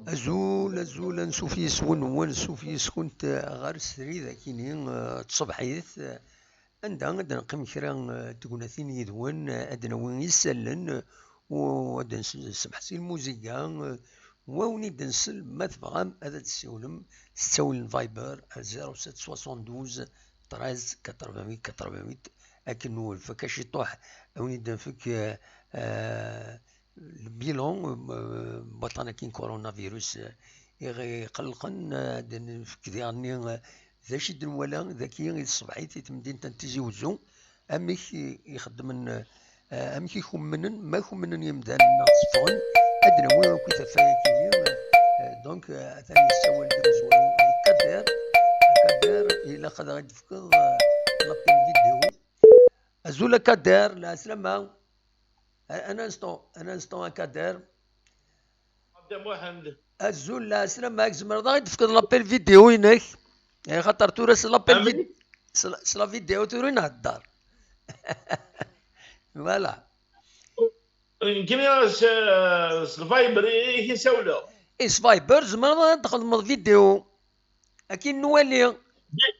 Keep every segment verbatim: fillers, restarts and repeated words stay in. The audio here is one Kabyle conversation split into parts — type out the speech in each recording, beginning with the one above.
Azul, azul, ansuf yes-wen, ansuf yes-kent ɣer srid akini, eh, tṣebḥit, eh, anda ad d-neqqim kra, eh, n tegnatin yid-wen, eh, ad d-nawi isallen, eh, u ad d-nsemmeḥ si lmuziga, eh, u ad wen-id-nsel ma tebɣam ad d-tessiwlem s ttawil n Viber ar zéro sept soixante-douze treize quatre-vingt-huit quatre-vingt-huit, akken nwulef akka ciṭuḥ, ad wen-id-nfek, eh, eh, le bilan, eh, n waṭṭan-agi n coronavirus, eh, i ɣ-iqellqen, eh, ad d-nfek diɣen, eh, d acu i d-nwala dagi i tṣebḥit i temdint n Tizi Wezzu, amek i, i xeddmen, eh, amek i kumnen, ma kumnen yemdanen neɣ tteffɣen, ad d-nawi akk i tafayakini, eh, donc, eh, atan yessawal-d umezwaru Kader. Kader, ilaq ad aɣ-d-tefkeḍ, eh, l'appel vidéo. Azul a Kader, lɛeslama. Un, un instant, un instant a Kader. Azul, lɛeslama, tzemreḍ ad aɣ-d-tefkeḍ l'appel vidéo-inek? Eh, xaṭer tura s l'appel vid-, s la, s la vidéo tura i nhedder. Voilà. Nekkini s, s Viber i, i k-ssawleɣ. I s Viber tzemreḍ ad d-txedmeḍ vidéo. Akin nwali. Bi-,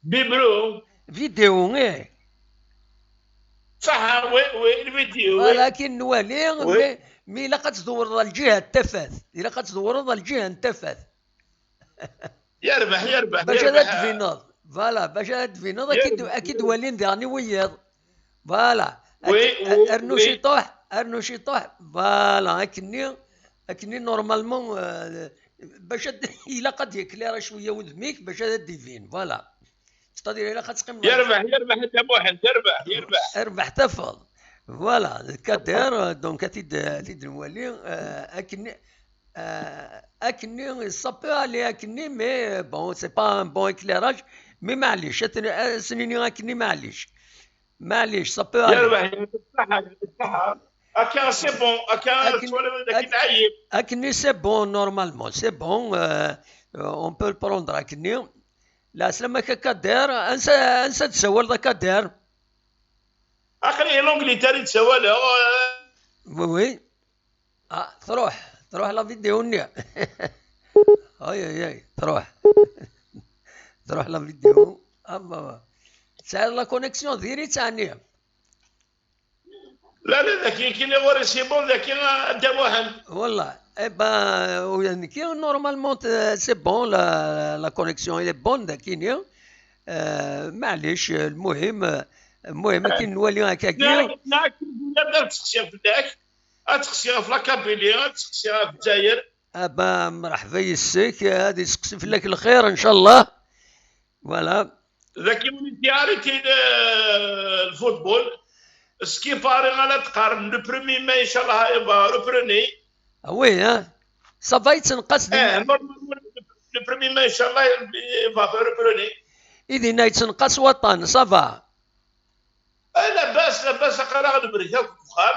Bibru. Vidéo, eh. Ṣaḥa, oui, oui, le vidéo, oui. Voilà, akin nwali, oui. Mais, mais ilaq ad tdewreḍ ɣer lǧiha n tafat. Ilaq ad tdewreḍ ɣer lǧiha n tafat. Yerbeḥ, yerbeḥ, bac ad yerbeḥ. Ad d-tbineḍ. Voilà, bac ad d-tbineḍ, ad k-id-, yerbeḥ, ad k-id-walin diɣen i wiyiḍ. Voilà. Oui, ak-, oui, rnu oui. Ciṭuḥ, rnu ciṭuḥ. Voilà, akkenni, akkenni normalement, euh, bac ad, ilaq ad d-yeklira cwiya wudem-ik bac ad d-ibin. Voilà. C'est-à-dire, ilaq ad teqqimeḍ. Yerbeḥ, yerbeḥ, a Dda Muḥend, yerbeḥ, yerbeḥ. Rbeḥ tafeḍ. Voilà, Kader, euh, donc, ad t-id, ad t-id-nwali, euh, akkenni, euh, akkenni, ça peut aller akkenni, mais, euh, bon, c'est pas un bon éclairage, mais maɛlic, ad t-, ad s-nini akkenni maɛlic. Maɛlic, ça peut aller. Yerbeḥ, yeɛṭik ṣṣeḥḥa, yeɛṭik ṣṣeḥḥa. Akka, c'est bon, akka, akken-, twalaḍ dakken ak-, ɛyiɣ. Akkenni, c'est bon, normalement, c'est bon, euh, euh, on peut le prendre akkenni. Lɛeslama-k a Kader, ansa, ansa d-tsawaleḍ a Kader? Aql-i l'Angleterre i d-ssawaleɣ, euh. Oui, oui. Ah, truḥ, truḥ la vidéo-nni. Ay, ay, ay, truḥ. Truḥ la vidéo. Ah, ma, ma. Tesɛiḍ la connexion diri-tt ɛni? La, la, daki, kini ɣur-i c'est bon, daki, a Dda Muḥend. Wallah, eh ben, euh, nekki, normalement, euh, c'est bon, la, la connexion, elle est bonne, daki-ni. Euh, maɛlic, euh, lmuhim, euh, lmuhim, akken nwali akka-agi. Nekk, nekk, ad seqsiɣ fell-ak, ad seqsiɣ ɣef la Kabylie, ad seqsiɣ ɣef Lezzayer. Ah ben, mreḥba yes-k, ad iseqsi fell-ak lxir, ncallah. Voilà. Daki, on était arrêté le, le football. Skipari, ala teqqarem, le premier mai, inchallah, il va reprendre. Ah oui, hein? Ça va, yettenqas di... Eh, normalement, le, le premier mai, inchallah, il va reprendre. I dinna yettenqas waṭan, ça va. Eh, labas, labas, aql-aɣ nebrek akk deg uxxam.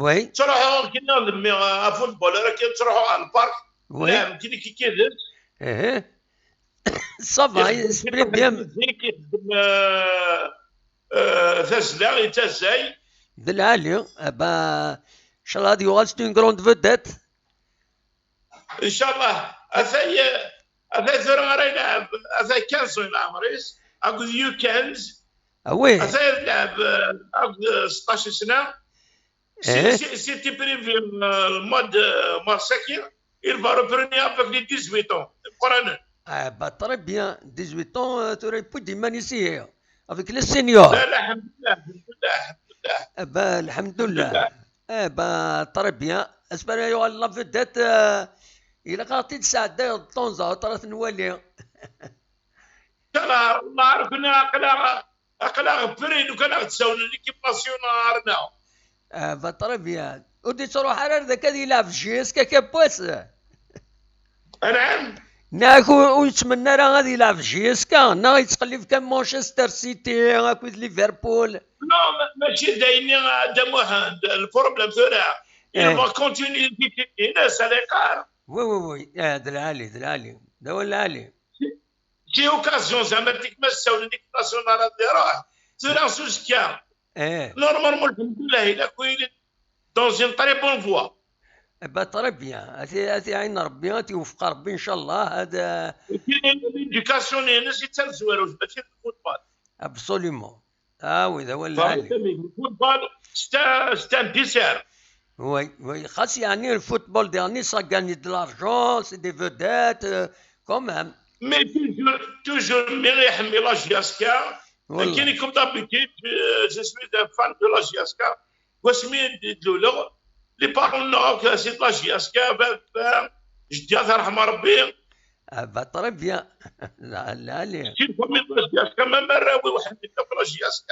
Oui. Ttruḥuɣ akken d mmi, euh, à football, akken ttruḥuɣ ɣer lpark. Oui. Lɛeb, kini kikident. Eh. Ça va, esprit bien. Zik, ixeddem, euh, euh, tazzla, yettazzay. D lɛali, ah ben, inchallah ad yuɣal c'est une grande vedette. Inchallah, atay, euh, atay tura ara yelɛeb, atay quinze ans i leɛmer-is, akked U quinze. Ah oui. Atay ad yelɛeb, euh, akked, euh, seṭṭac sna. Si, eh, si, c'était prévu, euh, le mois de mars-agi, il va reprendre avec les dix-huit ans. Imeqqranen. Ah, bah, très bien. Dix-huit ans, euh, tura yewwi-d iman-is ihi. Avec les seniors. La, la, alhamdulillah, alhamdulillah. Ah, bah, alhamdulillah. Alhamdulillah. Eh, bah, très bien. Asmi ara yuɣal la vedette, euh, ilaq ad ɣ-t-id-tesɛeddayeḍ de temps à autre, ad t-nwali. Tala, Allah, ar kunna aql-aɣ, aql-aɣ prêt, lukan ad ɣ-d-sawlen l'équipe nationale, arnaɣ. Ah, bah, très bien. Ur d-ittruḥ ara ar daki ad yelɛeb J S K kan n wass? Anɛam? Neɣ ur, ur yettmenni ara ad yelɛeb J S K, neɣ yettqellib kan Manchester City akked Liverpool? Non, ma-, mačči d ayenni, a Dda Muḥend. Le problème tura, il, eh, va continuer di titulaire-ines, ala yeqqar. Oui, oui, oui. Eh, d lɛali, d lɛali. D awal lɛali. J'ai occasion, zeɛma, dik ma ssawlen l'équipe nationale ad iruḥ, tura s uzekka. Eh. Normalement, alhamdulillah, il a dans une très bonne voie. Eh ben, très bien. Ad t-, ad t-iɛin Rebbi, ad t-iwefeq Rebbi, ncallah. Ad, eh, L'éducation-ines i d tamezwarut, mačči d football. Absolument. Ah oui, d awal lɛali. Le football, c'est un, c'est un dessert. Oui, oui. Xas yeɛni, le football dernier, ça gagne de l'argent, c'est des vedettes, euh, quand même. Mais toujours, toujours, mi iḥemmel la J S K. Voilà. Nekkini, comme d'habitude, euh, je suis un fan de la J S K. Wasmi d-luleɣ, les parents-nneɣ akk, c'est de la J S K, baba, jeddi, ad t-yerḥem Rebbi. Ah bah, très bien. Lɛali, lɛali. C'est une famille de la J S K, même arraw-iw ḥemmlen akk la J S K.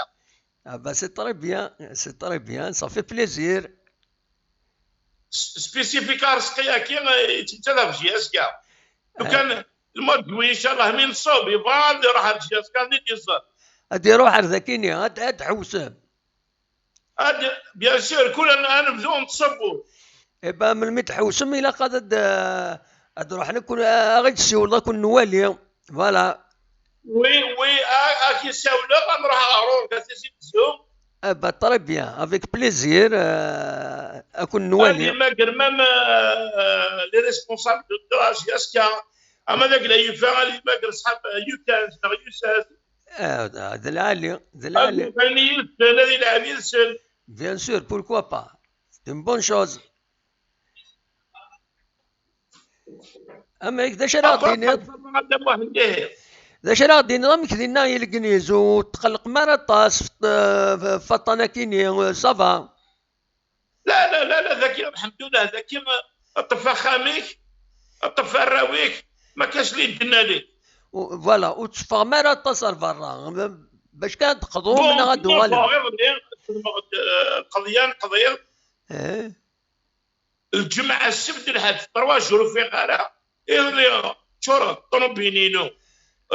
Ah bah, c'est très bien, c'est très bien, ça fait plaisir. Spécifique Arezqi-agi, eh, yettmettat ɣef J S K. Lukan le mois de juillet, ncallah, mi nṣub, yebɣa ad iruḥ ar J S K, ad d-iẓer. Ad iruḥ ar dakini, ad, ad ḥewsem. Ad, bien sûr, kul ad, ad nebdu nettṣubbu. Eh ben, melmi tḥewsem, ilaq ad, ad, ad ruḥen akk, ad ɣ-id-ssiwleḍ akk nwali. Voilà. Oui, oui, a-, ad k-ssawleɣ, ad nruḥ ɣer ɣur-k, a Tizi Wezzu. Eh ben, très bien, avec plaisir, euh, ad Ad ken-nwali. yemmager même, euh, les responsables de la J S K. Ama d agla yifa, ad yemmager ṣṣḥab, euh, Yutaz neɣ Yusaz. Eh, d lɛali, d Ad lɛali. yuɣal yid-sen, ad yelɛeb yid-sen. Bien sûr, pourquoi pas? C'est une bonne chose. Amek, d acu ara ɣ-d-tiniḍ? Ad d-amuḥ ndihi. D acu ara ɣ-d-tiniḍ? Amek dinna i Legniz, ur tqellqem ara aṭas, f-, f-, faṭan akini, ça va? La, la, la, la, daki, lḥemdullah, daki, ṭṭef axxam-ik, ṭṭef arraw-ik, ma kac li ddnali. U-, voilà, ur teffɣem ara aṭas ar berra, bac kan ad d-teqḍum Bon, neɣ ad d-tuɣalem. Iḍelli, xedmeɣ-d, eh, lqeḍyan, qḍiɣ. Eh, Lǧemɛa, ssebt, lḥedd, trois jours ur ffiɣeɣ ara. Iḍelli, ččureɣ ṭṭrubin-inu,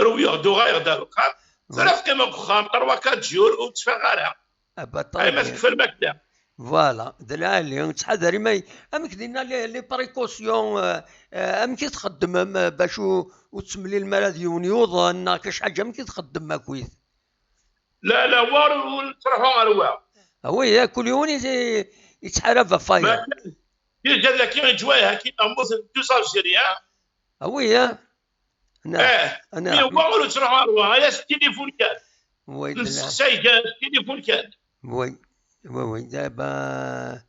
rwiɣ-d, uɣaleɣ-d ar uxxam. Tura qqimeɣ deg uxxam, trois, quatre jours, ur tteffɣeɣ ara. ah bah, Ay ma très bien. Tekfa lmakla. Voilà, d lɛali, ttḥadar ima-, amek dinna les, les précautions, euh, euh, amek i txeddmem, euh, bac ur, ur tettemlilem ara d yiwen yuḍen, neɣ kac ḥaǧa, amek i txeddmem akkit? La, la, war ur nettruḥu ɣer wa. Ah oui, eh, kul yiwen i-, i-, yettḥarab ɣef wayeḍ. Déjà daki, leǧwayeh-agi, nemmut d deux Algériens. Ah oui, eh? Ana, Eh, ana mi raḥma. Wa ur nettruḥu ɣer wa, aya s tilifun kan. Oui, d lɛali. Nessexsay kan s tilifun kan. Oui, oui, oui. Eh ben,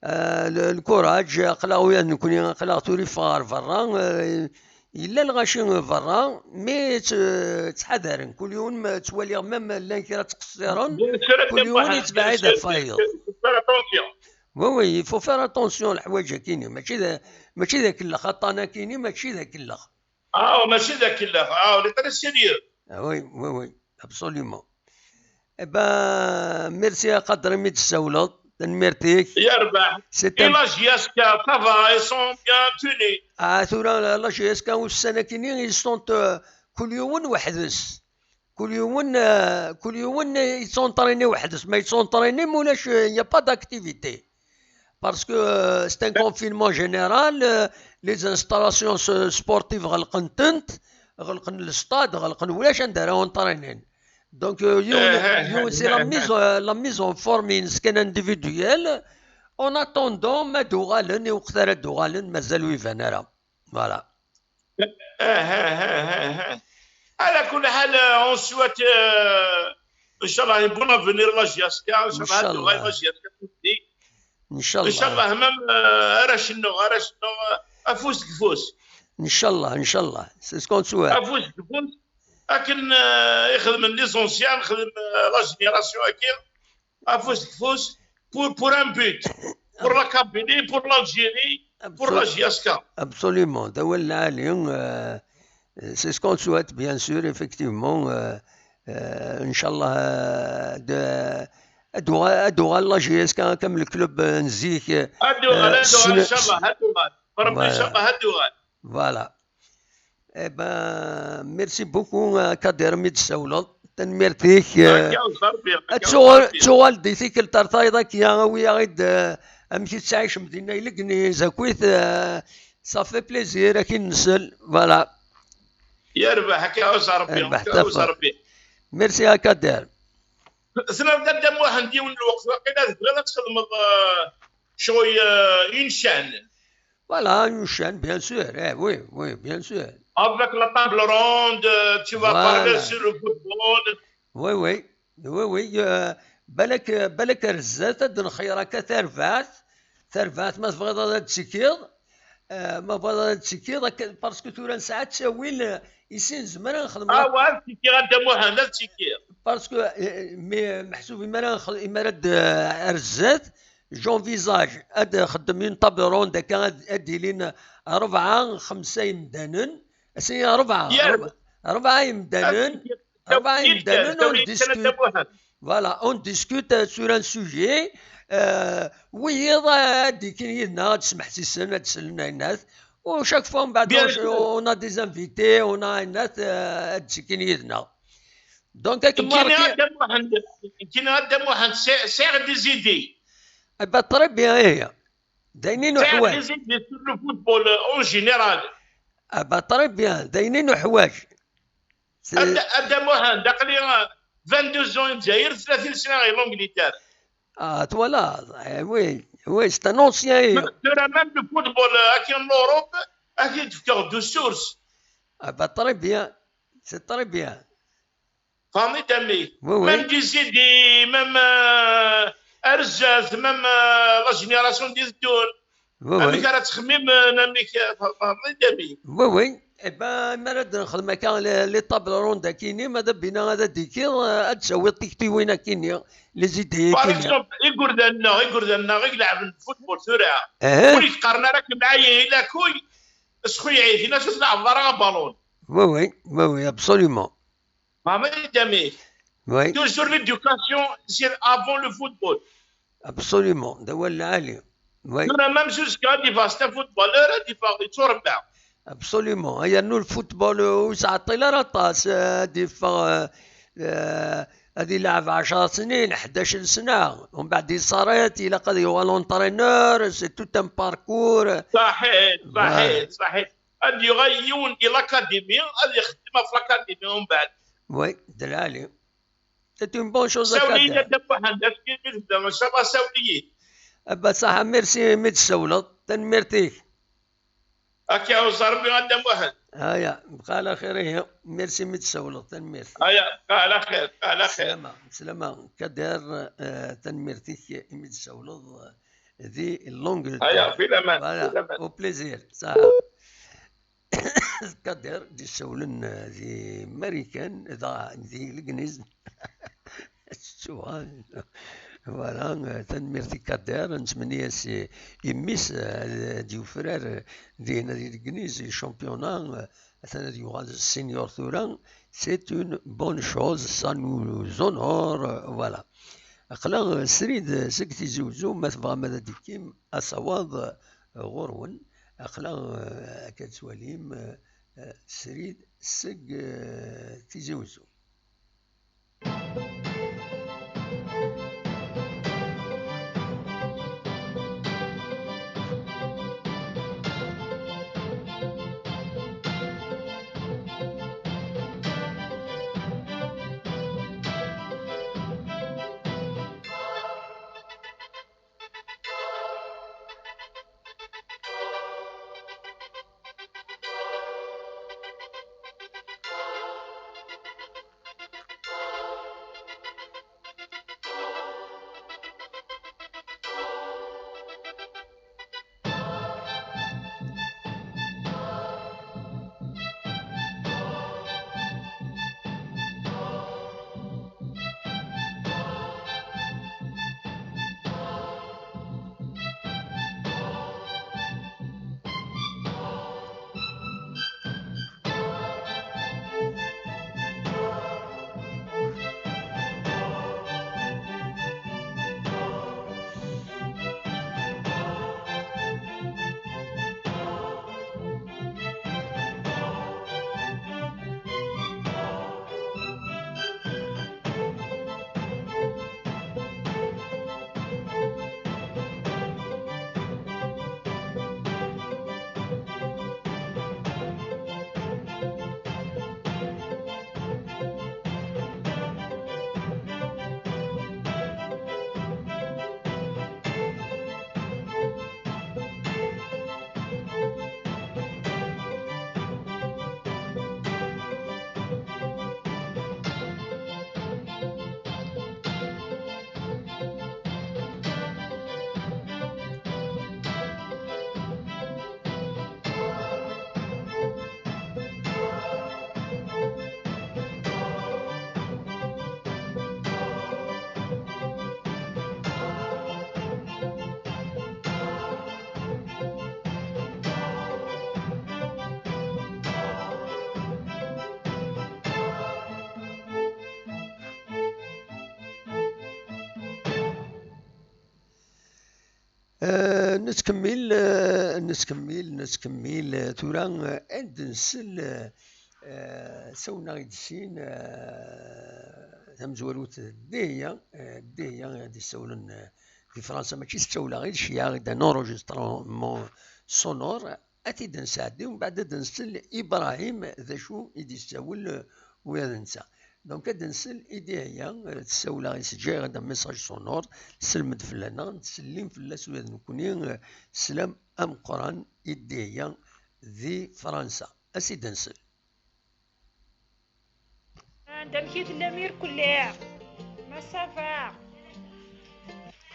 euh, le, le courage, aql-aɣ ula d nekkni, aql-aɣ tura iffeɣ ɣer berra, euh, yella lɣaci berra, mais tt-, ttḥadaren, kul yiwen ma ttwaliɣ même llan kra ttqeṣṣiren, Bien sûr, kul yiwen bien yettbeɛɛid sûr, ɣef wayeḍ. Faut faire attention. Oui, oui, il faut faire attention leḥwayeǧ-akini, mačči d, mačči d akellex, aṭṭan-akini mačči d akellex. Ah, mačči d akellex, ah, on est très sérieux. Ah oui, oui, oui, absolument. Eh ben, merci a Qader imi d-tessawleḍ, tanemmirt-ik. Yerbeḥ. C'est Et un la J S K, ça va, ils sont bien tenus. Ah, tura la, la J S K ussan-akini, ils sont, euh, kul yiwen weḥd-s. Kul yiwen, euh, kul yiwen yettwanṭrini weḥd-s. Ma yettwanṭrini, ma ulac, euh, il n'y a pas d'activité. Parce que, euh, c'est un confinement général, euh, les installations s-, sportives ɣelqen-tent, ɣelqen le stade, ɣelqen, ulac anda ara wanṭrinin. Donc, euh, yiwen, Eh, eh, yiwen, eh, c'est la eh, mise, euh, la mise en forme-ines kan individuelle. En attendant, ma d-uɣalen, i weqt ara d-uɣalen, mazal ur iban ara. Voilà. Eh, eh, eh, eh, eh. Ala kulli ḥal, euh, on souhaite, euh, inchallah, un bon avenir la J S K, inchallah, Inchallah. Ad tuɣal la J S K. Inchallah. Inchallah, même, euh, ara cennuɣ, ara cennuɣ, euh, afus deg ufus. Inchallah, inchallah. C'est ce qu'on souhaite. Afus deg ufus. Akken, euh, i xedmen les anciens, xedmen, euh, la génération-agi. Afus deg ufus. Pour, pour un but. Pour la Kabylie, pour l'Algérie, pour la J S K. Absolument. D awal lɛali, euh, c'est ce qu'on souhaite, bien sûr, effectivement. Euh, euh, inchallah, euh, de, ad tuɣal, ad tuɣal la J S K comme le club, euh, n zik, euh, Ad tuɣal, euh, ad tuɣal, sne- inchallah, ad tuɣal. Rebbi, Voilà. Inchallah, ad tuɣal. Voilà. Eh ben, merci beaucoup, euh, Kader, mi d-tessawleḍ. Tanemmirt-ik, euh, Akka, Rebbi, ad akka, tuɣal, Rebbi. tuɣal di tikkelt ar tayeḍ akya, awi-aɣ-id, euh, amek i tettɛicem dinna i Legniz, akkit, euh, ça fait plaisir, ad k-id-nsel. Voilà. Yerbeḥ, akka, Rebbi, Yerbeḥ, akka, tafeḍ. Rebbi. Merci à Kader. Tessneḍ Dda Muḥend, yiwen n lweqt, waqila tebɣiḍ ad txedmeḍ, euh, ccɣel, euh, une chaîne. Voilà, une chaîne, bien sûr. Eh, oui, oui, bien sûr. Avec la table ronde, euh, tu vas parler sur le football. Oui, oui. Oui, oui. Euh, balak, balak ar zdat ad nxeyr akka tarbaɛt. Tarbaɛt, ma tebɣiḍ ad ttekkiḍ. Euh, ma tebɣiḍ ad ttekkiḍ, parce que tura nesɛa ttawil, euh, ici nezmer ad nexdem. Ah, ouais, ad ttekkiɣ, a Dda Muḥend, ad ttekkiɣ. Parce que, euh, mais, euh, meḥsub imi ara nxed-, imi ara d-, euh, ar zdat, j'envisage ad nxeddem une table ronde akka, ad, ad d-ilin rebɛa, xemsa imdanen. Ass-agi rebɛa, rebɛa imdanen. Rebɛa imdanen, on discute. Voilà, on discute, euh, sur un sujet. Euh, wiyiḍ, euh, ad d-ikkin yid-neɣ, ad d-smeḥsisen, ad d-slen ayennat. U chaque fois, mbeɛd, on a des invités, on a ayennat, euh, ad d-ikkin yid-neɣ. Donc, akken ma nekkini, a Dda Muḥend, nekkini, a Dda Muḥend, sɛ-, sɛiɣ des idées. Eh ben, très bien, ihi. D ayen i nuḥwaǧ. Sɛiɣ des idées sur le football, euh, en général. Ah bah, très bien, d ayen i nuḥwaǧ. A Dda, a Dda Muḥend, aql-i, euh, vingt-deux ans i Lezzayer, tlatin sna i l'Angleterre. Ah, twalaḍ, eh, oui, oui, c'est un ancien. Tura même le football, euh, akken l'Europe, ad k-id-fkeɣ deux sources. Ah bah, très bien, c'est très bien. Tfehmeḍ-iyi-d a mmi? Oui, oui. Même des idées, même, euh, ar zdat, même, euh, la génération d-iteddun. Oui, oui. Amek ara ttxemmimen, amek, euh, tfehmeḍ-iyi-d a mmi? Oui, oui. Eh ben, mi ara d-nexdem akka les, les tables rondes akini, ma d abina ad d-ikiḍ, euh, ad d-tawiḍ tiktiwin akini, les idées akini. Par exemple, igerdan-nneɣ, igerdan-nneɣ i ilɛben football tura. Ur yi-qqaren ara kem ɛayen i lakuy, sxuyɛit, ini-as ur tleɛbeḍ ara abalun. Oui, oui, oui, oui, absolument. Tfehmeḍ-iyi-d a mmi? Oui. Toujours l'éducation, c'est avant le football. Absolument, d awal lɛali. Oui. Tura même jusqu'à ad iffeɣ c'est un footballeur, ad iffeɣ yetturebba. Absolument. Yernu le football, euh, ur yettɛeṭṭil ara aṭas, euh, ad iffeɣ, euh, euh, ad ilɛeb ɛecṛa snin, ḥdac sna, umbeɛd yesserra-t, ilaq ad yuɣal entraîneur, c'est tout un parcours. Ṣaḥit, ṣaḥit, ṣaḥit. Ad yuɣal yiwen di l'académie, ad ixeddem ɣef l'académie umbeɛd. Oui, d lɛali. C'est une bonne chose à faire. Sawel-iyi-d a Dda Muḥend, acu mi tebda, ça va, sawel-iyi-d. Ah bah, ṣaḥa, merci imi d-tsawleḍ. Tanemmirt-ik. Ad k-iɛuzz Rebbi a Dda Muḥend. Aya, bqa ɛla xir, ihi. Merci imi d-tsawleḍ. Tanemmirt. Aya, bqa ɛla xir, bqa ɛla xir. Slama, slama. Kader, euh, tanemmirt-ik imi d-tsawleḍ, euh, di l'Angleterre. Aya, fi laman, voilà, fi laman. Au plaisir. Ṣaḥa. Kader d-isawlen, eh, di Marikan, da, di Legniz. Tettuɣal. Voilà, eh, tanemmirt i Kader, nettmenni-as i, i mmi-s, eh, ad yufrar, eh, dinna di Legniz, i championnat, eh, atan ad yuɣal senior tura. C'est une bonne chose, ça nous honore, eh, voilà. Aql-aɣ, eh, srid, eh, seg Tizi Uzzu, ma tebɣam ad d-tekkim, asawaḍ, eh, ɣur-wen. Aql-aɣ, eh, akka tettwalim, eh, eh, srid seg, eh, Tizi Uzzu. Eh, nettkemmil, eh, nettkemmil, nettkemmil, eh, tura, eh, ad nsel, eh, eh, sawlen-aɣ-d sin, eh, tamezwarut Dihya, eh, Dihya i d-issawlen, eh, di Fransa, mačči s ttawla i d-ceyyeɛ, i d un enregistrement sonore, ad t-id-nesɛeddi, umbeɛd ad nsel Ibrahim d acu i d-issawel, eh, ula d netta. Donc, ad nsel i Dihya, eh, tessawel-aɣ-d, teǧǧa-aɣ-d un message sonore, selmed fell-aneɣ, nettsellim fell-as ula d nekkni, eh, sslam ameqqran i Dihya di Fransa. Ad s-id-nsel. Anda amek i tellam irkelli? Ma ça va?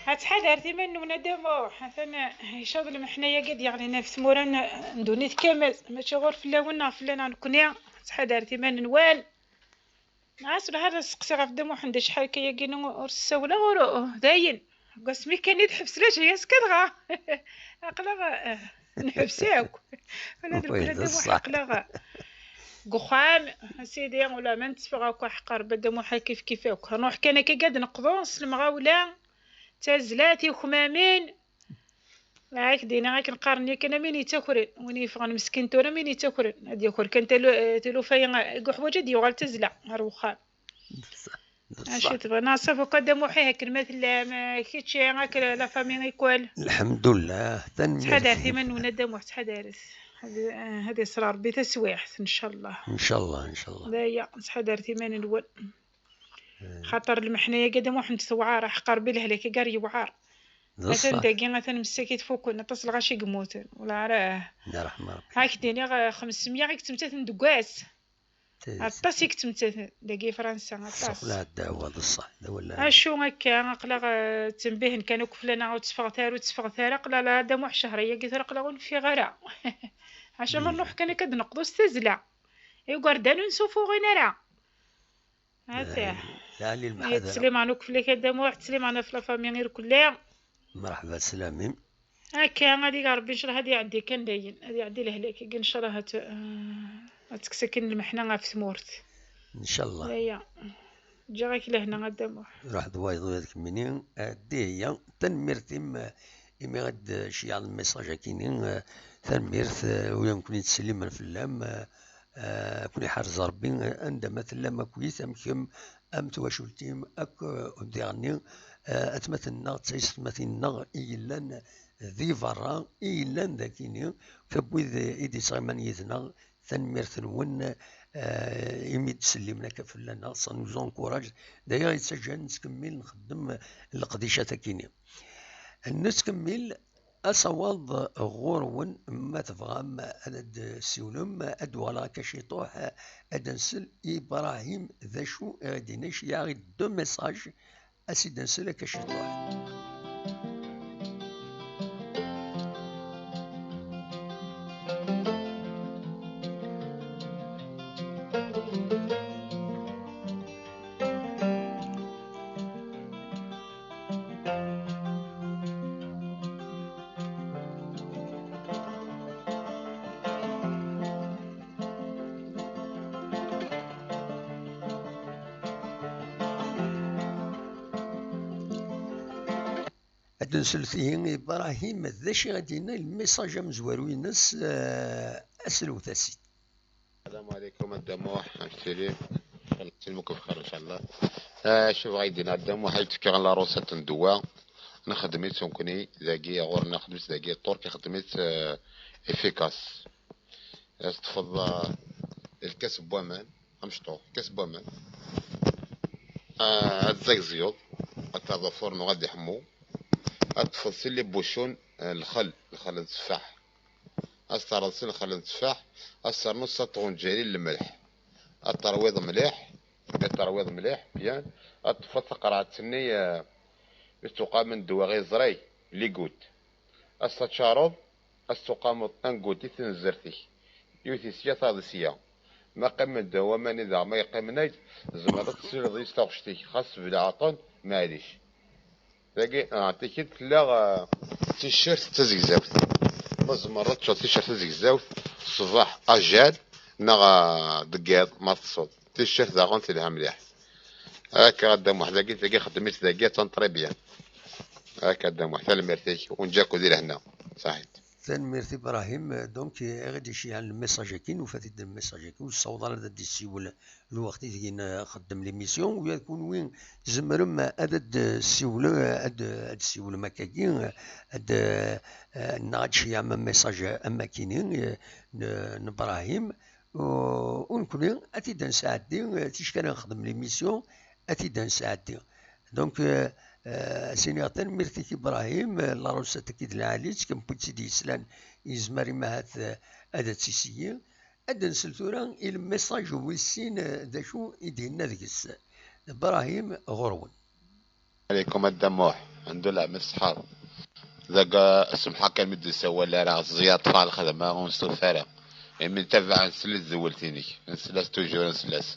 Ttḥadaret iman-nwen a Dda Muḥ, atan icaḍ lmeḥna-yagi ad yeɣlin ɣef tmura n, n ddunit kamel, mačči ɣur fell-awen neɣ fell-aneɣ nekkni. Ttḥadaret iman-nwen. Ɛas lḥal ad seqsiɣ ɣef Dda Muḥend acḥal akka-yagi ur s-ssawleɣ, ur, dayen. Deg wasmi kan i d-ḥebs lajayas kan dɣa. Aql-aɣ, eh, nḥebs akk. Ula d Wi, nekkni d Dda Muḥ ṣṣeḥ. Aql-aɣ, eh, deg uxxam, a sidi, ula ma netteffeɣ akk, aḥeqq Rebbi, Dda Muḥ kif kif akk. Nruḥ kan akka ad neqḍu s lemɣawla, d tazzla, tikmamin. Ak d-iniɣ akken qqaren yakan, am win yettakren. Win yeffɣen meskin tura, am win yettakren. Ad yaker kan talu-, eh, talufa-ya, eh, deg uḥwaǧ ad yuɣal d tazzla ɣer uxxam. Acu tebɣiḍ? Neɣ ṣafi akk a Dda Muḥ, akken ma tellam, eh, kečči, ak la famille école. Lḥemdullah, tanemmirt. Ttḥadaret iman-nwen a Dda Muḥ, ttḥadaret. Ad, eh, ad iṣer Rebbi taswiɛt, ncallah. Ncallah, ncallah. D aya, ttḥadaret iman-nwen. Eh. Xaṭer lmeḥna-yagi a Dda Muḥend tewɛer, aḥeqq Rebbi lehlak-agi ar yewɛer. D ṣṣeḥ. Atan dagi, atan msakit fukken, aṭas lɣaci i yemmuten. Wala ara. Yerḥem Rebbi. Ak d-iniɣ, eh, xemsemya i yettmettaten deg wass. Aṭas i yettmettaten dagi i Fransa, aṭas. Ṣṣeḥ, la ddawa, d ṣṣeḥ, d awal. Acu akka, aql-aɣ, eh, ttembihen kan akk fell-aneɣ, ur tteffɣet ara, ur tteffɣet ara, aql-aɣ la Dda Muḥ ccehra-yagi tura aql-aɣ ur neffiɣ ara. Acu ma nruḥ kan akka ad neqḍu s tazzla. Igerdan ur nsufuɣin ara. Ata. Lɛali lmeḥadara. Ttliman akk fell-ak a Dda Muḥ, ttliman ɣef la famille irkelli. Merḥba, slamim. Akka, ad iga Rebbi, ncallah, ad iɛeddi kan dayen, ad iɛeddi lehlak-agi, ncallah, ad, eh, ad tekkes akin lmeḥna ɣef tmurt. Ncallah. Aya. Ǧǧiɣ-ak lehna a Dda Muḥ. Ruḥ d wayeḍ, ula d kemmini, eh, Dihya, tanemmirt-im, eh, imi ad d-tceyyɛeḍ lmessage-agi-ni, eh, tanemmirt, eh, ula nekkni ttsellimen fell-am, eh, eh, ad ken-iḥrez Rebbi, eh, anda ma tellam akkit, am kemm, am twacult-im, akk, eh, diɣenni, eh, atmaten-nneɣ, d taysetmatin-nneɣ i yellan di berra, i yellan dagini, akk wid i d-yettɣiman yid-neɣ, tanemmirt-nwen, eh, imi d-ttsellimen akka fell-aneɣ, ça nous encourage. D aya yettaǧǧan nettkemmil nxeddem leqdicat-agi-ni. Nettkemmil asawaḍ ɣur-wen, ma tebɣam ad d-ssiwlem, ad d-uɣaleɣ akka ciṭuḥ, ad d-nsel i Ibrahim d acu i ɣ-d-yenna, iceyyeɛ-aɣ-d deux messages, ad s-id-nsel akka ciṭuḥ. Ad d-nsel tihi i Ibrahim, d acu i ɣ-d-yenna, lmessage amezwaru-ines, eh, aslewt-as. Assalamu alaikum a Dda Muḥ, amek tili? Nsellem-ikem bxir, ncallah. Ah, acu bɣa yi-d-yenna a Dda Muḥ, ad k-fkeɣ la recette n ddwa, nxeddem-itt nekkni dagi, ɣur-neɣ nxeddem-itt dagi, Ṭṭurk ixeddem-itt, eh, efficace. Ad teṭṭfeḍ, ah, lkas n waman, amecṭuḥ, lkas n waman. Ah, ad tẓagẓyeḍ, ad terreḍ ɣef ufurnu ad iḥemmu. Ad teṭṭfeḍ si les bouchons, ah, lxel, lxel n tteffaḥ. Ad s-terreḍ si lxel n tteffaḥ, ad s-ternuḍ sa ṭṭunǧal n lmelḥ. Ad terwiḍ mliḥ, ad terwiḍ mliḥ, bien. Ad teṭṭfeḍ taqerɛet-nni, ah, i s-tuqamen ddwa iẓri, les gouttes. Ad s-taččareḍ, ad s-tuqameḍ un goût i tnezzert-ik. Yiwet i sya, tayeḍ i sya. Ma qqimen-d waman-nni daɣ, ma yeqqimen-ak, tzemreḍ ad tessileḍ yis taɣect-ik, xas tebleɛ aṭṭun, maɛlic. Dagi, ah, tikid tella, ah, ticcert d tazegzawt. Ma tzemreḍ ad teččeḍ ticcert tazegzawt, ṣṣbeḥ, ajal, neɣ, ah, deg yiḍ, ma teṭṭseḍ. Ticcert daɣen telha mliḥ. Akka a Dda Muḥ, dagi, dagi xeddem-itt dagi, attan très bien. Akka a Dda Muḥ, tanemmirt-ik, ur neǧǧa akk di lehna. Saḥit. Tanemmirt Ibrahim. Donc, i ɣ-d-iceyɛen lmessage-agi, nufa-t-id lmessage-agi, ur yessaweḍ ara ad d-yessiwel lweqt ideg nxeddem l'émission, u ya d kunwi tzemrem ad d-ssiwlem, ad d-ssiwlem akkagi, ad, eh, neɣ ad d-ceyyɛem message am akini, eh, n, n Ibrahim, u, u nekni ad t-id-nesɛeddi, eh, ticki ara nexdem l'émission, ad t-id-nesɛeddi. Donc, euh, euh, ad s-iniɣ tanemmirt-ik Ibrahim, euh, la recette-agi d lɛali-tt, kemwi tt-id-yeslan yezmer imahat, euh, ad tt-iseyyi. Ad d-nsel tura i lmessage wis sin, euh, d acu i d-yenna deg-s. Ibrahim, ɣur-wen. Aleykum a Dda Muḥ, ḥemdullah, ma tṣeḥḥaḍ. Dagi, semḥeɣ kan mi d-nsawal ara ẓẓiya ṭṭfeɣ lxedma, ur nestufa ara. Imi ntabaɛ nsell i tzewwelt-inek, nsell-as toujours, nsell-as.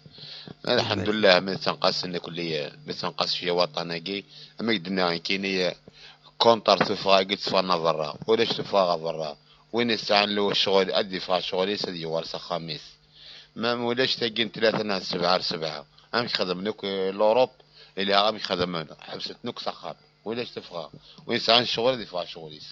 Lḥemdullah, mi d-tenqas nekni, mi d-tenqas cwiya waṭṭan-agi, am i d-nniɣ nekkini, contre tuffɣa-agi d-teffɣen ɣer berra. Ulac tuffɣa ɣer berra. Win yesɛan ccɣel, ad d-iffeɣ ccɣel-is, ad yuɣal s axxam-is. Ma ulac tagi n tlata neɣ n sebɛa ar sebɛa, amek xedmen akk, eh, l'Europe, ilaq amek xedmen, ḥebsen-ten akk s axxam. Ulac tuffɣa. Win yesɛan ccɣel, ad iffeɣ ccɣel-is.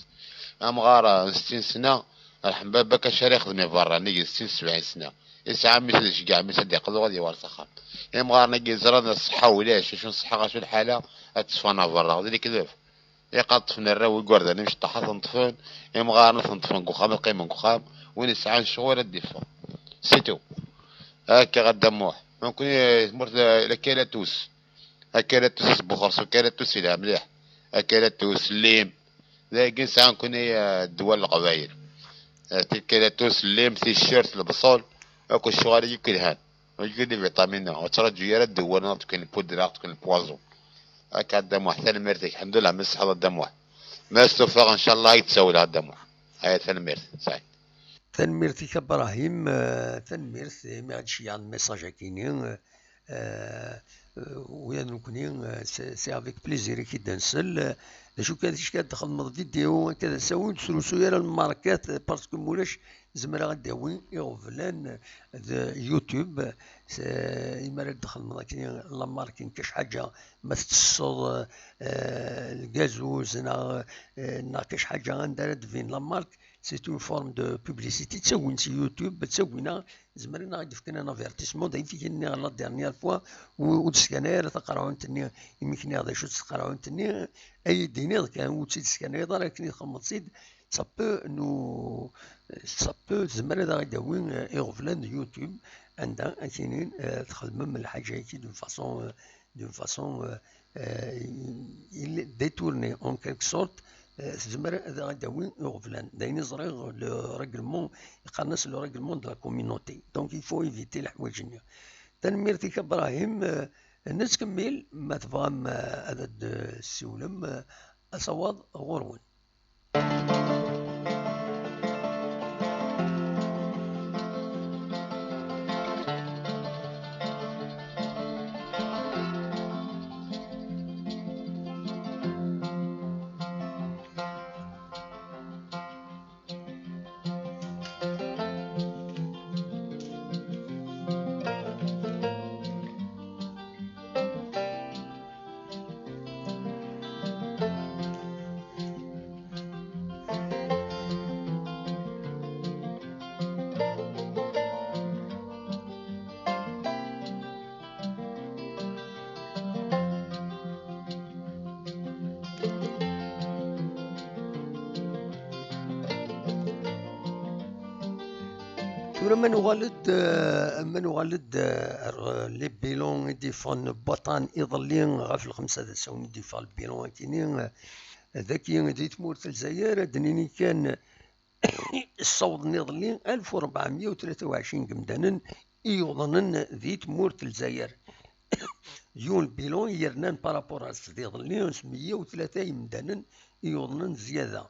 Amɣar, eh, n settin sna, rḥem baba-k acu ara ixdem i berra, nnig n settin sebɛin sna. Yesɛa mmi-s ad iceggeɛ mmi-s ad d-iqḍu, ad yuɣal s axxam. Imɣaren-agi ẓran ṣṣeḥḥa ulac, acu n ṣṣeḥḥa, acu lḥala, ad teṣfan ɣer berra. D lekdeb. Iqaṭṭfen arraw igerdan imecṭaḥ ad ten-ṭṭfen, imɣaren ad ten-ṭṭfen deg uxxam, ad qqimen deg uxxam, win yesɛan ccɣel ad d-iffeɣ. C'est tout. Akka a Dda Muḥ. Nekkni tmurt, eh, la kalatus. Akalatus asbuxer s ukalatus yelha mliḥ. Akalatus, llim. Dagi nesɛa nekkni, eh, ddwa n leqbayel. Eh, tikalatus, llim, ticcert, lebṣel, akk ccɣel-agi akk yelhan. Ur yelli vitamine, ur ttraǧu ara ddwa neɣ tken lpudra, tken lpoison. Akka a Dda Muḥ, tanemmirt-ik, ḥemdullah, mi tṣeḥḥaḍ a Dda Muḥ. Ma stufaɣ, ncallah, ad k-d-sawleɣ a Dda Muḥ. Aya, tanemmirt, saɛid. Tanemmirt-ik a Brahim, eh, tanemmirt imi ɣ-d-ceyyɛeḍ message-agi-ni. Eh, eh, ula d nekkni, eh, c'est, c'est avec plaisir i k-id-nsell. Eh, d acu kan, ticki ad d-txedmeḍ vidéo, akka d asawen, ur d-srusuy ara lmarkat, eh, parce que mulac, zemreɣ ad d-awi iɣeblan, eh, d YouTube. Eh, imi ara d-txedmeḍ akken la marque n kac ḥaǧa, ma tettesseḍ, eh, lgazuz neɣ, eh, neɣ kac ḥaǧa anda ara d-tbin la marque, c'est une forme de publicité, d tagwint YouTube, d tagwina, zemren ad aɣ-d-fken un avertissement, d ayen i k-nniɣ la dernière fois, ur, ur d-skanay ara taqerɛunt-nni, imi k-nniɣ d acu-tt taqerɛunt-nni, ad iyi-d-tiniḍ kan, ur tt-id-teskanayeḍ ara, akken i txedmeḍ-tt-id, ça peut nous, ça peut, tezmer ad aɣ-d-tawi, eh, iɣeblan d YouTube, anda ad k-inin, eh, txedmem lḥaǧa-agi d'une façon, eh, d'une façon, euh, euh, il est détourné en quelque sorte, euh, tezmer ad aɣ-d-tawi iɣeblan. D ayen i ẓriɣ, le règlement, yeqqaren-as le règlement de la communauté. Donc, il faut éviter leḥwayeǧ-nni. Tanemmirt-ik a Brahim, euh, nettkemmil, ma tebɣam, euh, ad d-tessiwlem, euh, asawaḍ ɣur-wen. Tura ma nuɣal-d, eh, ma nuɣal-d, eh, ar, eh, les bilans i d-yeffɣen n waṭṭan iḍelli ɣef lxemsa d asawen i d-yeffeɣ lbilan akini, eh, dagi di tmurt n Lezzayer, ad d-nini kan, ssawḍen iḍelli alef u rebɛemya u tlata u ɛecrin n yimdanen i yuḍnen di tmurt n Lezzayer. Yiwen lbilan yernan par rapport ar sdiḍelli s meyya u tlata yimdanen i yuḍnen zzyada.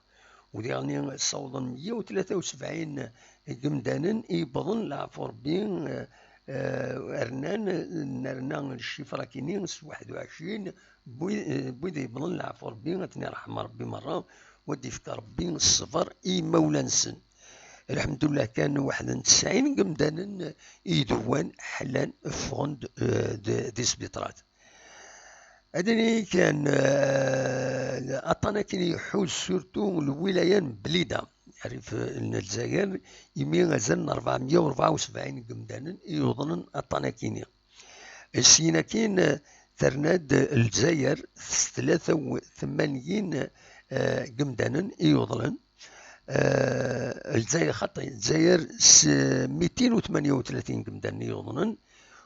U diɣen ssawḍen meyya u tlata u sebɛin n yimdanen i yewwḍen leɛfu Rebbi, eh, eh, rnan, nerna ccifra-kini s waḥed u ɛecrin n wid, eh, n wid yewwḍen leɛfu Rebbi, ad ten-irḥem Rebbi merra, u ad d-yefk Rebbi ṣṣber i yimawlan-nsen. Lḥemdullah kan, waḥed n tesɛin n yimdanen i idewwan ḥlan, ffɣen-d, eh, d, di sbiṭrat. Ad nini kan, eh, Aṭṭan akin iḥuz surtout lwilaya n Blida, rrif n Lezzayer, imi azal n ṛebɛemya u ṛebɛa u sebɛin n yimdanen i yuḍnen aṭṭan akini. Syin akin, terna-d Lezzayer s tlata u tmanyin, eh, n yimdanen i yuḍnen. Eh, Lezzayer, xaṭi, Lezzayer s mitin u tmanya u tlatin n yimdanen i yuḍnen.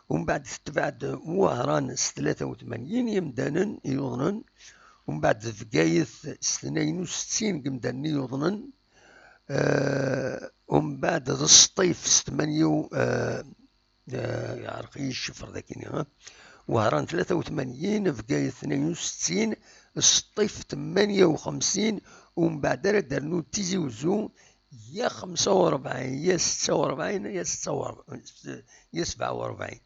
Umbeɛd tetbeɛ-d Wehran s tlata u tmanyin yimdanen i yuḍnen. Umbeɛd Bgayet s tnayen u settin n yimdanen i yuḍnen. Eh, umbeɛd d Sṭif s tmanya u, eh, eh, yeɛreq-iyi ccifr dagini, ha? Wehran tlata u tmanyin, Bgayet tnayen u settin, Sṭif tmanya u xemsin, umbeɛd ara d-rnu Tizi Uzzu, ya xemsa u ṛebɛin, ya setta u ṛebɛin, ya setta u ṛebɛin, ya sebɛa u ṛebɛin.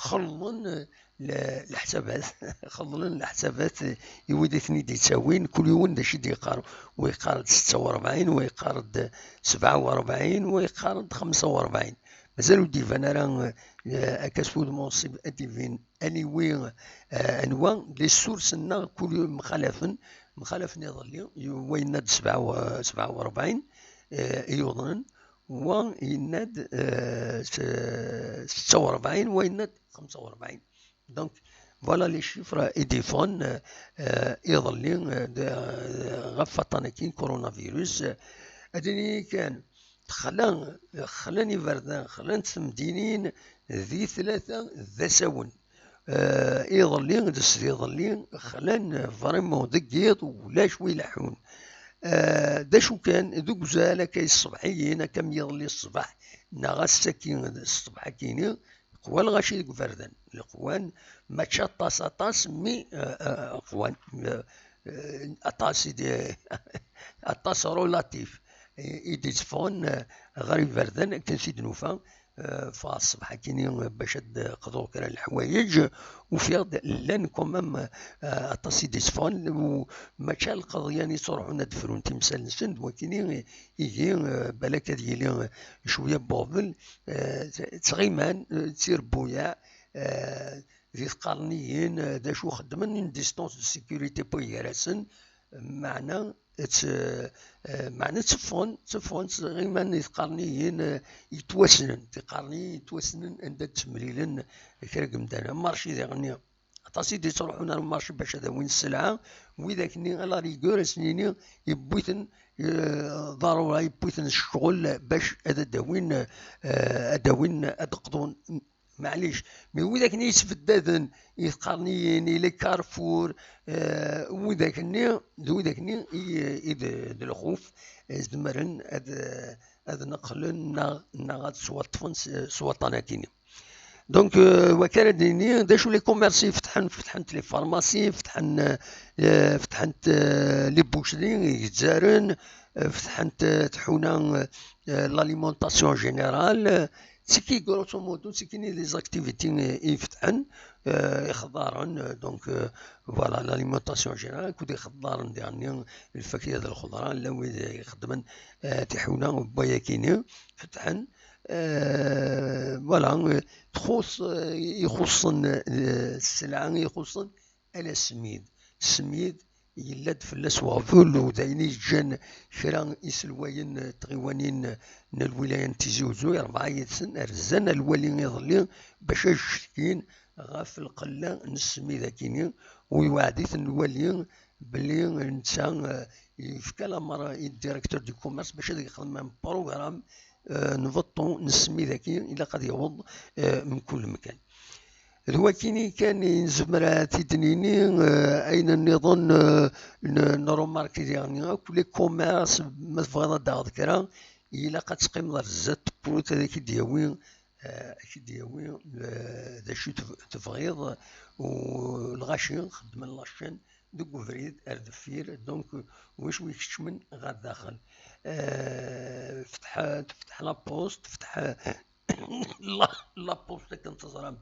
Xelḍen, eh, le-, leḥsabat, xelḍen leḥsabat, eh, i wid i ten-id-yettawin, kul yiwen d acu i d-yeqqar, wa yeqqar-d setta u ṛebɛin, wa yeqqar-d sebɛa u ṛebɛin, wa yeqqar-d xemsa u ṛebɛin. Mazal ur d-iban ara, eh, akka s wudem unsib ad d-ibin aniwi, eh, anwa, les sources-nneɣ kul mxalafen, mxalafen iḍelli, wa yenna-d sebɛa u, sebɛa u ṛebɛin, eh, i yuḍnen, wa yenna-d, eh, s-, setta u ṛebɛin, wa yenna-d xemsa u ṛebɛin. Donc, voilà les chiffres i d-iffɣen, eh, eh, iḍelli, eh, d-, eh, ɣef waṭṭan-agi n coronavirus. Eh, ad nini kan, texla, xlan iberdan, xlant temdinin di tlata d asawen. Eh, iḍelli, d sdiḍelli, xlan vraiment deg yiḍ, ulac wi ileḥḥun. Eh, d acu kan, deg uzal akka iṣṣebḥiyen, akka am yiḍelli ṣṣbeḥ, neɣ ass-agi ṣṣbeḥ-agi-ni, qwan lɣaci deg iberdan. Leqwan, mačči aṭas, aṭas, mi, eh, eh, qwan, eh, eh, aṭas i d-, aṭas relatif i, i d-itteffɣen, eh, ɣer iberdan, akken t-id-nufa, eh, ffɣeɣ ṣṣbeḥ-agi-ni, eh, bac ad qḍuɣ kra n leḥwayeǧ, ufiɣ-d llan quand même, eh, aṭas i d-itteffɣen, u mačči lqaḍyan i ttruḥun ad d-frun timsal-nsen, d wakini i, ihi, eh, balak ad yili, eh, cwiya n uɣbel, eh, ttɣiman, eh, ttirbuyaɛ, eh, d tqerniyin, eh, d acu xeddmen, une distance de sécurité n wayes gar-asen, meɛna tt-, eh, meɛna tteffɣen, tteffɣen s iman n tqerniyin, eh, yettwassnen, tiqerniyin yettwassnen anda d-ttemlilen kra n yimdanen. Am marci diɣenni, aṭas i d-yettruḥun ar marci bac ad awin sselɛa, widak-nni, à la rigueur, ad sen-nini, yewwi-ten, eh, ḍarura, yewwi-ten ccɣel bac ad d-awin, eh, ad d-awin, ad d-qḍun. Maɛlic, mi widak-nni yettbeddaden i tqerniyin, i les carrefours, eh, widak-nni, d widak-nni i, i d, d lxuf, eh, zemren ad, ad neqlen neɣ, neɣ ad swaṭṭfen s, s waṭṭan-agi-nni. Donc, eh, wa kan ad nini, d acu les commerces i fetḥen, fetḥent les pharmacies, fetḥen, eh, fetḥent, eh, les boucheries, igezzaren, eh, fetḥent, eh, tḥuna, eh, l'alimentation générale, eh, d tigi, grosso modo, d tigi les activités, eh, i fetḥen, eh, ixeddaren, eh, donc, eh, voilà, l'alimentation générale, akked ixeddaren, diɣenni, lfakya d lxeḍra, llan wid ixeddmen, eh, tiḥuna n wayakini, fetḥen, eh, voilà, eh, txuṣ, eh, ixuṣṣen, eh, sselɛa ixuṣṣen, ala ssmid. Ssmid yella-d fell-as weɣbel, u d ayen i yeǧǧan kra iselwayen n tɣiwanin n lwilaya n Tizi Uzzu, rebɛa yid-sen rzan ar lwali iḍelli bac ad cetkin ɣef lqella n ssmid-agi-nni, u yewɛed-iten lwali belli netta, eh, yefka lamer i directeur du commerce bac ad yexdem un programme, eh, n beṭṭu n ssmid-agi, ilaq ad yaweḍ, eh, mkul mkan. D wakini kan i nezmer ad t-id-nini, eh, ayen nniḍen, eh, n, n remarque diɣenni akk les commerces, ma tebɣiḍ ad d-taɣeḍ kra, ilaq ad teqqimeḍ ar zdat tewwurt ad ak-id-yawi, eh, ad ak-id-yawi, eh, d acu teb-, tebɣiḍ, u lɣaci xeddmen la chaîne deg ubrid ar deffir, donc, wacu ikeččmen ɣer daxel. Eh, tefteḥ, tefteḥ la poste, tefteḥ la, la poste akken teẓram,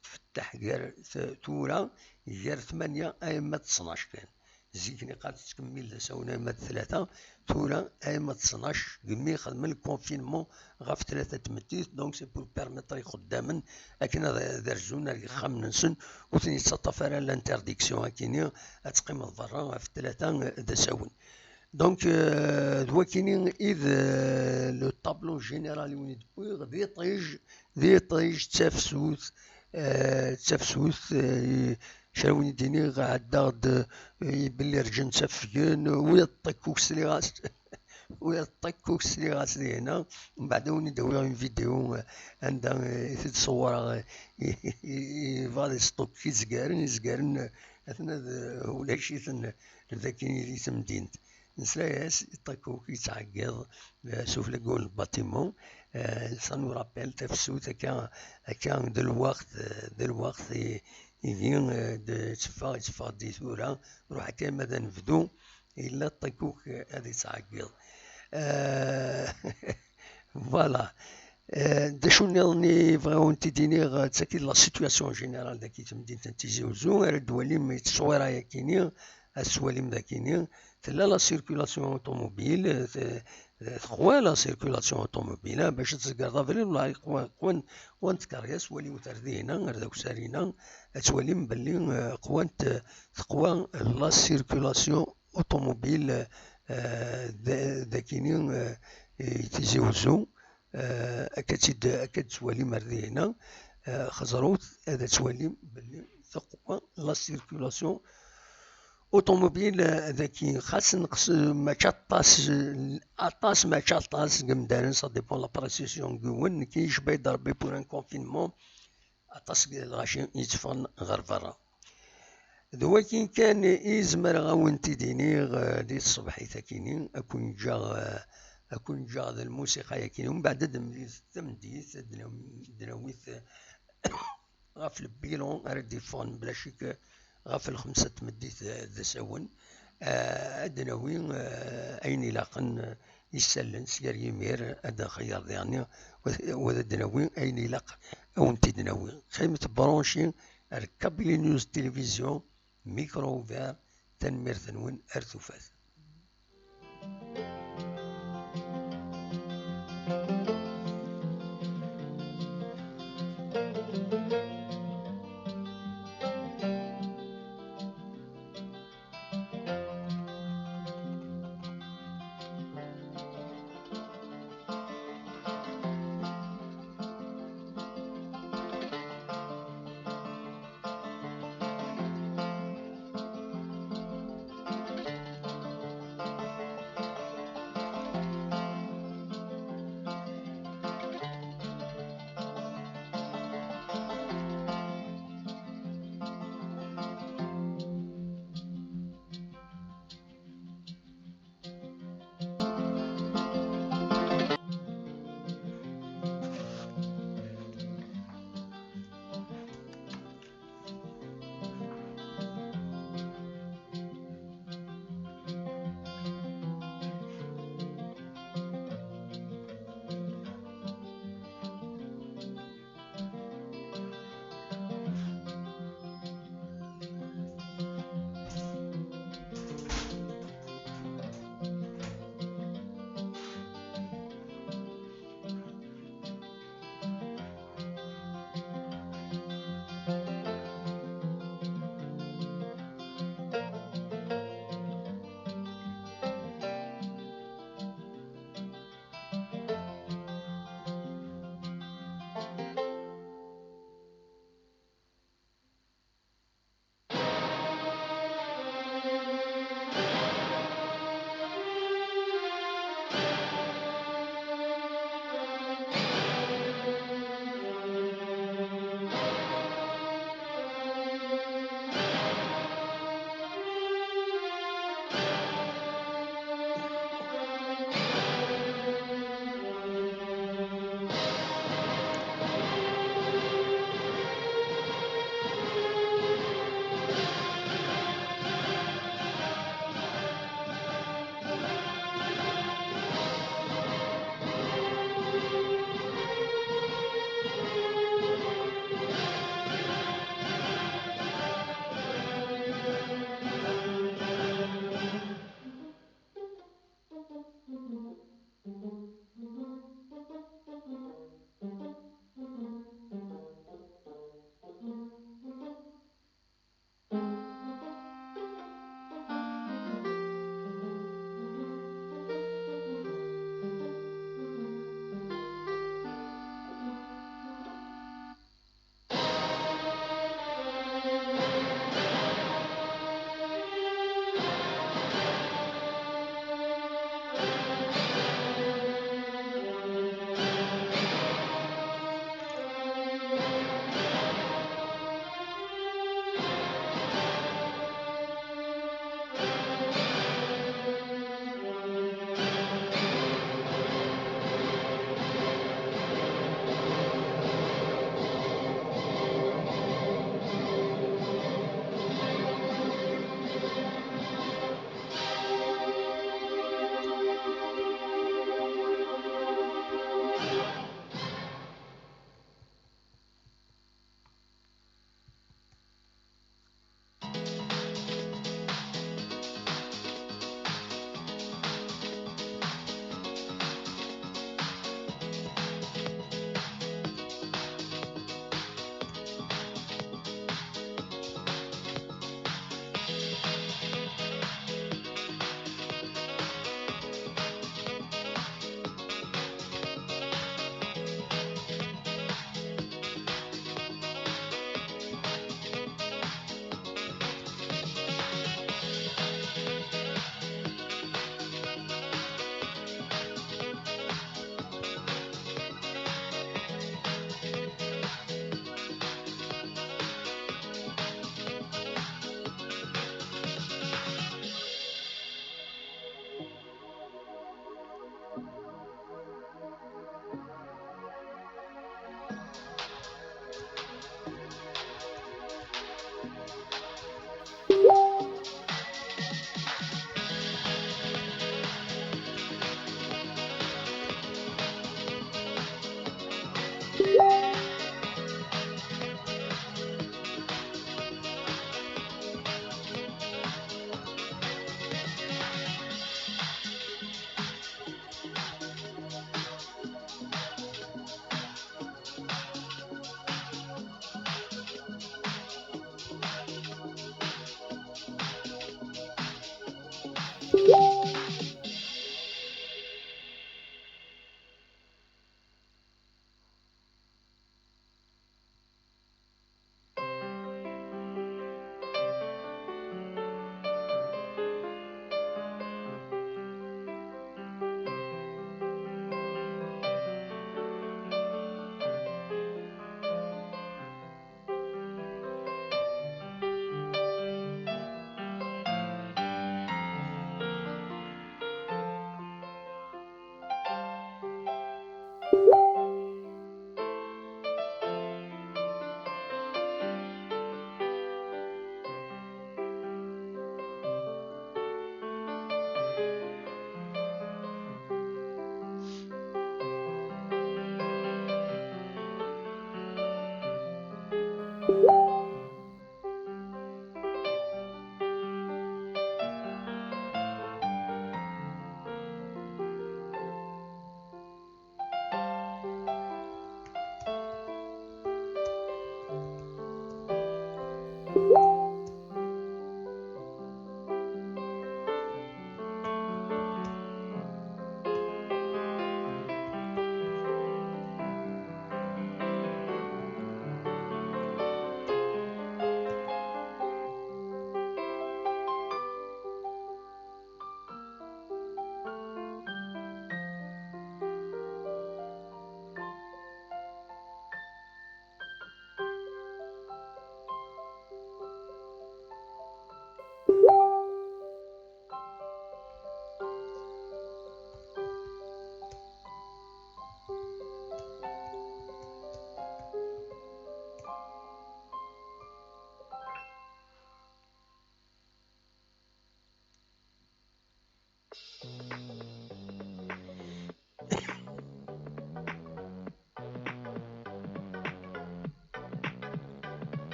tfetteḥ gar t-, tura, gar tmanya arma d ttnac kan. Zik niqal tettkemmil d asawen arma d tlata, tura arma d ttnac, degmi xedmen le confinement ɣef tlata n tmeddit, donc c'est pour permettre ixeddamen akken ad, ad rzun ar yexxamen-nsen, ur ten-yettaṭṭaf ara l'interdiction akkenni ad teqqimeḍ berra ɣef tlata d asawen. Donc, euh, d wakkenni i d, euh, le tableau général i wen-id-wwiɣ, d iṭij, d iṭij, d tafsut, euh, d tafsut, euh, kra win i d-iniɣ, ɛeddaɣ-d, euh, belli rǧan ttafgen, wiyaḍ ṭakkuk sliɣ-as, wiyaḍ ṭakkuk sliɣ-as di hna, mbeɛd ad wen-id-awiɣ une vidéo, euh, anda, euh, i t-id-ṣewwreɣ, euh, i, i, i, i, yebɣa ad iṣeṭṭuk izgaren, izgaren, euh, atna d, euh, ulac-iten, euh, dagi di temdint. Nesla-yas i ṭakkuk yettɛeggiḍ, eh, sufella n yiwen n lbatimu. Eh, ça nous rappelle tafsut akka, akka d lweqt, eh, d lweqt i, igi, eh, d, tteffeɣ, tteffeɣ di tura, ruḥ akka ma d anebdu, yella ṭakkuk, eh, ad yettɛeggiḍ. Eh, voilà. Eh, d acu nniḍen i bɣiɣ ad wen-t-id-iniɣ, eh, d tagi d la situation générale dagi temdint n Tizi Uzzu, ara d-twalim i tteswira-yakini, ad tettwalim dagini, tella la circulation automobile, eh, te-, eh, teqwa la circulation automobile, ah, bac ad tzegreḍ abrid, wala qwan, qwan, qwant tkeryas, waliwet ar dihina, ar d aksar-ina, ad twalim belli, eh, qwant, eh, teqwa la circulation automobile, eh, d-, dagini, eh, i Tizi Uzzu, eh, akka tt-id, akka tt-twalim ar dihina, eh, xeẓrut, ad twalim belli teqwa la circulation automobile, eh, dagi, xas nqes, eh, mačči aṭas, eh, aṭas, mačči aṭas n yimdanen, ça dépend la précision n yiwen, nekki yecba-yi-d Rebbi pour un confinement, aṭas n lɣaci yetteffɣen ɣer berra. D wakin kan i zemreɣ ad wen-t-id-iniɣ, eh, di tṣebḥit akini, ad ken-ǧǧeɣ, eh, ad ken-ǧǧeɣ d lmusiqa yakini, umbeɛd ad d-nemlil tameddit, ad d-nawi, ad d-nawi t-, ɣef le bilan ara d-yeffɣen bla ccek ɣef lxemsa n tmeddit d asawen, eh, ad d-nawi, eh, ayen ilaqen, eh, isallen seg ar yimir ad nxeyyer diɣenni, wa, wa ad d-nawi ayen ilaq ad wen-t-id-nawi. Qqimet branchés ar Kabylie News Télévision, micro ouvert, tanemmirt-nwen, ar tufat.